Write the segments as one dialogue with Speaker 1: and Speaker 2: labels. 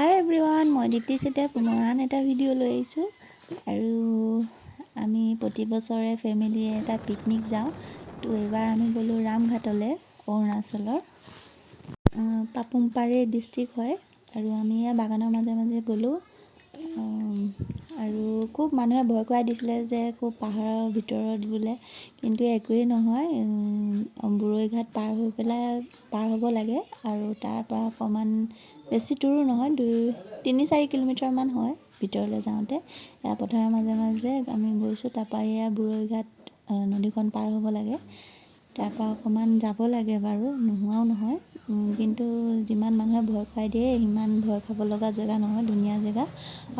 Speaker 1: হাই everyone, মই দীপ্তি চেতিয়া পুনৰ আন এটা ভিডিঅ' লৈ আহিছোঁ। আৰু আমি প্ৰতি বছৰে ফেমিলিয়ে এটা পিকনিক যাওঁ। তো এইবাৰ আমি গ'লোঁ ৰামঘাটলৈ, অৰুণাচলৰ পাপুমপাৰে ডিষ্ট্ৰিক্ট হয়। আৰু আমি এয়া বাগানৰ মাজে মাজে গ'লোঁ। আৰু খুব মানুহে ভয় খুৱাই দিছিলে যে খুব পাহাৰৰ ভিতৰত বোলে, কিন্তু একোৱেই নহয়। বুৰৈঘাট পাৰ হৈ পেলাই পাৰ হ'ব লাগে আৰু তাৰপৰা অকণমান বেছি দূৰো নহয়, 2, 3, 4 কিলোমিটাৰমান হয় ভিতৰলৈ যাওঁতে। এয়া পথাৰৰ মাজে মাজে আমি গৈছোঁ। তাৰপৰা এয়া বুৰৈঘাট নদীখন পাৰ হ'ব লাগে। তাৰপৰা অকণমান যাব লাগে বাৰু, নোহোৱাও নহয়। কিন্তু যিমান মানুহে ভয় খুৱাই দিয়ে, সিমান ভয় খাব লগা জেগা নহয়। ধুনীয়া জেগা,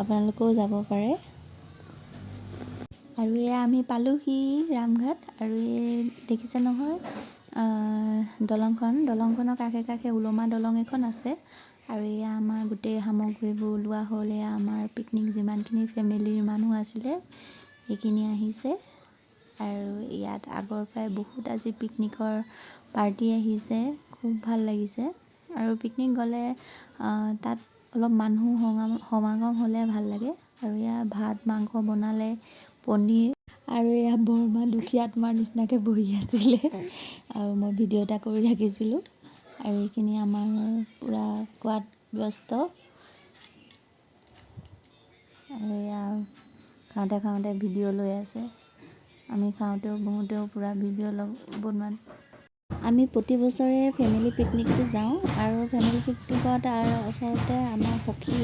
Speaker 1: আপোনালোকেও যাব পাৰে। আৰু এয়া আমি পালোহি ৰামঘাট। আৰু এই দেখিছে নহয় দলংখন, দলংখনৰ কাষে কাষে ওলমা দলং এখন আছে। আৰু এয়া আমাৰ গোটেই সামগ্ৰীবোৰ ওলোৱা হ'ল। এয়া আমাৰ পিকনিক যিমানখিনি ফেমিলিৰ মানুহ আছিলে, সেইখিনি আহিছে। আৰু ইয়াত আগৰ পৰাই বহুত আজি পিকনিকৰ পাৰ্টি আহিছে। খুব ভাল লাগিছে। আৰু পিকনিক গ'লে তাত অলপ মানুহ সমাগম হ'লে ভাল লাগে। আৰু এয়া ভাত মাংস বনালে, পনীৰ। আৰু এয়া বৰমা দুখীয়া আত্মাৰ নিচিনাকৈ বহি আছিলে আৰু মই ভিডিঅ' এটা কৰি ৰাখিছিলোঁ। আৰু এইখিনি আমাৰ পূৰা খোৱাত ব্যস্ত। আৰু এয়া খাওঁতে খাওঁতে ভিডিঅ' লৈ আছে। আমি খাওঁতেও বহোঁতেও পূৰা ভিডিঅ' বনোৱাত। আমি প্ৰতি বছৰে ফেমিলি পিকনিকটো যাওঁ। আৰু ফেমিলি পিকনিকত আৰু আচলতে আমাৰ সখী,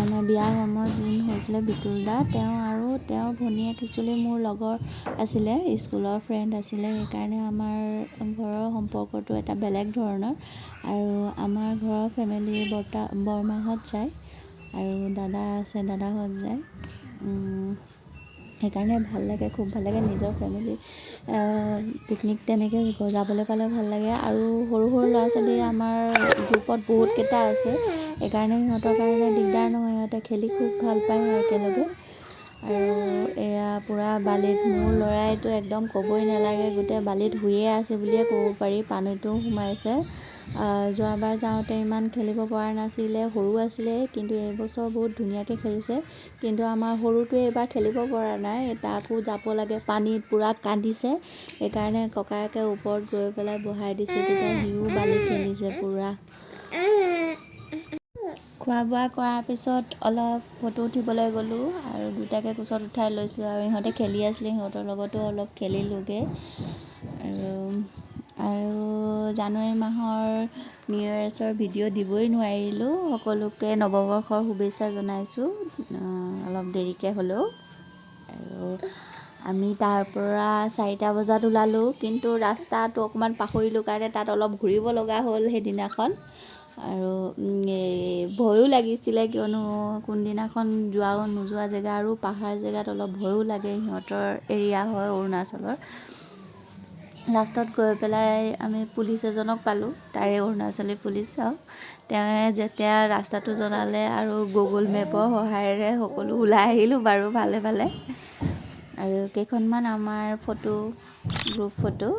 Speaker 1: আমাৰ বিয়াৰ সময়ত যোন হৈছিলে বিতুল দা, তেওঁ আৰু তেওঁৰ ভনীয়েক একচুৱেলি মোৰ লগৰ আছিলে, স্কুলৰ ফ্ৰেণ্ড আছিলে। সেইকাৰণে আমাৰ ঘৰৰ সম্পৰ্কটো এটা বেলেগ ধৰণৰ। আৰু আমাৰ ঘৰৰ ফেমিলিৰ বৰ্তা বৰমাহঁত যায় আৰু দাদা আছে, দাদাহঁত যায়। সেইকাৰণে ভাল লাগে, খুব ভাল লাগে। নিজৰ ফেমিলি পিকনিক তেনেকৈ যাবলৈ পালে ভাল লাগে। আৰু সৰু সৰু ল'ৰা ছোৱালী আমাৰ গ্ৰুপত বহুতকেইটা আছে, সেইকাৰণে সিহঁতৰ কাৰণে দিগদাৰ নহয়। সিহঁতে খেলি খুব ভাল পায় একেলগে। আৰু এয়া পূৰা বালিত মোৰ ল'ৰাইতো একদম ক'বই নালাগে, গোটেই বালিত শুইয়ে আছে বুলিয়ে ক'ব পাৰি। পানীতো সোমাইছে। যোৱাবাৰ যাওঁতে ইমান খেলিব পৰা নাছিলে, সৰু আছিলে, কিন্তু এইবছৰ বহুত ধুনীয়াকৈ খেলিছে। কিন্তু আমাৰ সৰুটোৱে এইবাৰ খেলিব পৰা নাই, তাকো যাব লাগে পানীত, পূৰা কান্দিছে। সেইকাৰণে ককায়েকে ওপৰত গৈ পেলাই বহাই দিছে, তেতিয়া সিও বালি খেলিছে পূৰা। খোৱা বোৱা কৰাৰ পিছত অলপ ফটো উঠিবলৈ গ'লোঁ আৰু দুটাকে কোচত উঠাই লৈছোঁ। আৰু ইহঁতে খেলি আছিলে, সিহঁতৰ লগতো অলপ খেলিলোঁগৈ। আৰু আৰু জানুৱাৰী মাহৰ নিউ ইয়েৰ্ছৰ ভিডিঅ' দিবই নোৱাৰিলোঁ। সকলোকে নৱবৰ্ষৰ শুভেচ্ছা জনাইছোঁ, অলপ দেৰিকৈ হ'লেও। আৰু আমি তাৰ পৰা 4টা বজাত ওলালোঁ, কিন্তু ৰাস্তাটো অকণমান পাহৰিলোঁ কাৰণে তাত অলপ ঘূৰিব লগা হ'ল সেইদিনাখন। আৰু এই ভয়ো লাগিছিলে, কিয়নো কোনদিনাখন যোৱাও নোযোৱা জেগা আৰু পাহাৰ জেগাত অলপ ভয়ো লাগে। সিহঁতৰ এৰিয়া হয় অৰুণাচলৰ। লাষ্টত গৈ পেলাই আমি পুলিচ এজনক পালোঁ, তাৰে অৰুণাচলী পুলিচ। তেওঁ যেতিয়া ৰাস্তাটো জনালে আৰু গুগল মেপৰ সহায়েৰে সকলো ওলাই আহিলোঁ বাৰু ভালে ভালে। আৰু কেইখনমান আমাৰ ফটো, গ্ৰুপ ফটো,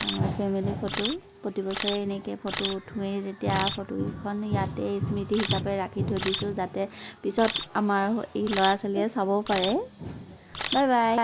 Speaker 1: আমাৰ ফেমিলি ফটো। প্ৰতি বছৰে এনেকৈ ফটো উঠোৱেই যেতিয়া, ফটোকেইখন ইয়াতে স্মৃতি হিচাপে ৰাখি থৈ দিছোঁ, যাতে পিছত আমাৰ এই ল'ৰা ছোৱালীয়ে চাব পাৰে। Bye bye.